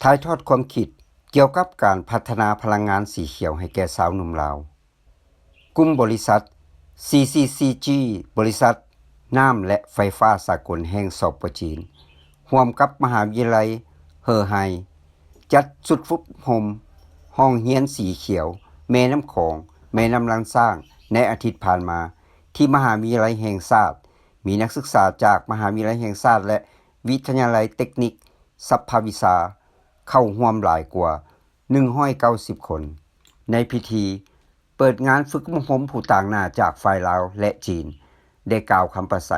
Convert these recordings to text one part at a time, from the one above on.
ຖ່າຍທອດຄວາມຄິດກ່ຽວກັບການພັດທະນາພະລັງງານສີຂຽວໃຫ້ແກ່ຊາວໜຸ່ມລາວ. ກຸ່ມບໍລິສັດ ຊີຊີຊີຈີ ບໍລິສັດນ້ຳ ແລະ ໄຟຟ້າສາກົນແຫ່ງ ສປ ຈີນ ຮ່ວມກັບມະຫາວິທະຍາໄລເຮີໄຮ ຈັດຊຸດຝຶກອົບຮົມຫ້ອງຮຽນສີຂຽວແມ່ນ້ຳຂອງ, ແມ່ນ້ຳລ້ານຊ້າງ ໃນອາທິດຜ່ານມາ ທີ່ມະຫາວິທະຍາໄລແຫ່ງຊາດ. ມີນັກສຶກສາຈາກມະຫາວິທະຍາໄລແຫ່ງຊາດ ແລະ ວິທະຍາໄລເຕັກນິກສັບພະວິຊາ ເຂົ້າຮ່ວມຫຼາຍກວ່າໜຶ່ງຮ້ອຍເກົ້າສິບຄົນ. ໃນພິທີເປີດງານຝຶກອົບຮົມ, ຜູ້ຕາງໜ້າຈາກຝ່າຍລາວ ແລະ ຈີນ ໄດ້ກ່າວຄຳປາໄສ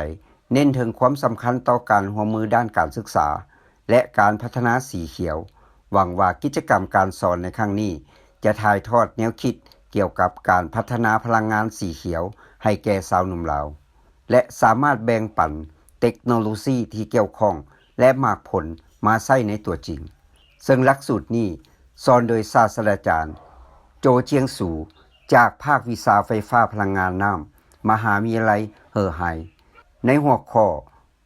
ເນັ້ນເຖິງຄວາມສຳຄັນຕໍ່ການຮ່ວມມືດ້ານການສຶກສາ ແລະ ການພັດທະນາສີຂຽວ. ຫວັງວ່າກິດຈະກຳການສອນໃນຄັ້ງນີ້ ຈະຖ່າຍທອດແນວຄິດກ່ຽວກັບການພັດທະນາພະລັງງານສີຂຽວໃຫ້ແກ່ຊາວໜຸ່ມລາວ ແລະ ສາມາດແບ່ງປັນເຕັກໂນໂລຊີທີ່ກ່ຽວຂ້ອງ ແລະ ໝາກຜົນມາໃຊ້ໃນຕົວຈິງ. ເຊິ່ງຫຼັກສູດນີ້ສອນໂດຍສາດສະດາຈານ ໂຈ ຈຽງສູ ຈາກພາກວິຊາໄຟຟ້າພະລັງງານນ້ຳ ມະຫາວິທະຍາໄລເຮີໄຮ ໃນຫົວຂໍ້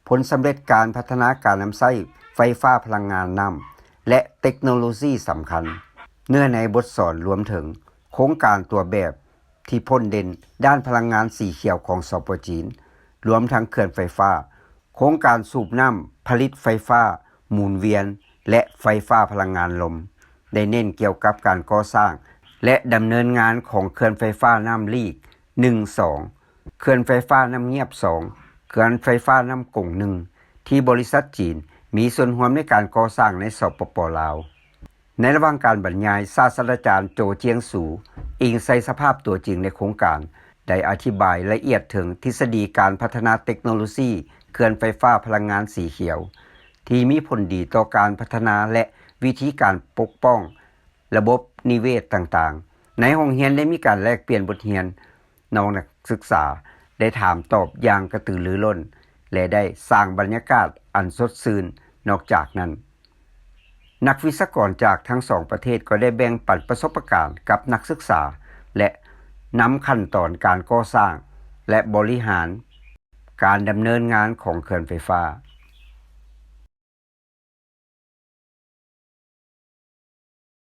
ຜົນສຳເລັດການພັດທະນາການນຳໃຊ້ໄຟຟ້າພະລັງງານນ້ຳ ແລະ ເຕັກໂນໂລຊີສຳຄັນ. ເນື້ອໃນບົດສອນລວມເຖິງໂຄງການຕົວແບບທີ່ພົ້ນເດັ່ນດ້ານພະລັງງານສີຂຽວຂອງ ສປ ຈີນ, ລວມທັງເຂື່ອນໄຟຟ້າ, ໂຄງການສູບນ້ຳຜະລິດໄຟຟ້າໝູນວຽນ ແລະ ໄຟຟ້າພະລັງງານລົມ, ໄດ້ເນັ້ນກ່ຽວກັບການກໍ່ສ້າງ ແລະ ດຳເນີນງານຂອງເຂື່ອນໄຟຟ້ານ້ຳລີກ ໜຶ່ງ ສອງ, ເຂື່ອນໄຟຟ້ານ້ຳງຽບ ສອງ, ເຂື່ອນໄຟຟ້ານ້ຳກົງ ໜຶ່ງ ທີ່ບໍລິສັດຈີນມີສ່ວນຮ່ວມໃນການກໍ່ສ້າງໃນ ສປປ ລາວ. ໃນລະຫວ່າງການບັນຍາຍ, ສາດສະດາຈານ ໂຈ ຈຽງສູ ອີງໃສ່ສະພາບຕົວຈິງໃນໂຄງການ, ໄດ້ອະທິບາຍລະອຽດເຖິງທິດສະດີການພັດທະນາເຕັກໂນໂລຊີເຂື່ອນໄຟຟ້າພະລັງງານສີຂຽວ ທີ່ມີຜົນດີຕໍ່ການພັດທະນາ ແລະ ວິທີການປົກປ້ອງ ລະບົບນິເວດຕ່າງໆ. ໃນຫ້ອງຮຽນໄດ້ມີການແລກປ່ຽນບົດຮຽນ, ນ້ອງນັກສຶກສາໄດ້ຖາມຕອບຢ່າງກະຕືລືລົ້ນ ແລະ ໄດ້ສ້າງບັນຍາກາດອັນສົດຊື່ນ. ນອກຈາກນັ້ນ, ນັກວິຊາກອນຈາກທັງສອງປະເທດກໍໄດ້ແບ່ງປັນປະສົບປະການກັບນັກສຶກສາ ແລະ ນຳຂັ້ນຕອນການກໍ່ສ້າງ ແລະ ບໍລິຫານ ການດຳເນີນງານຂອງເຂື່ອນໄຟຟ້າ.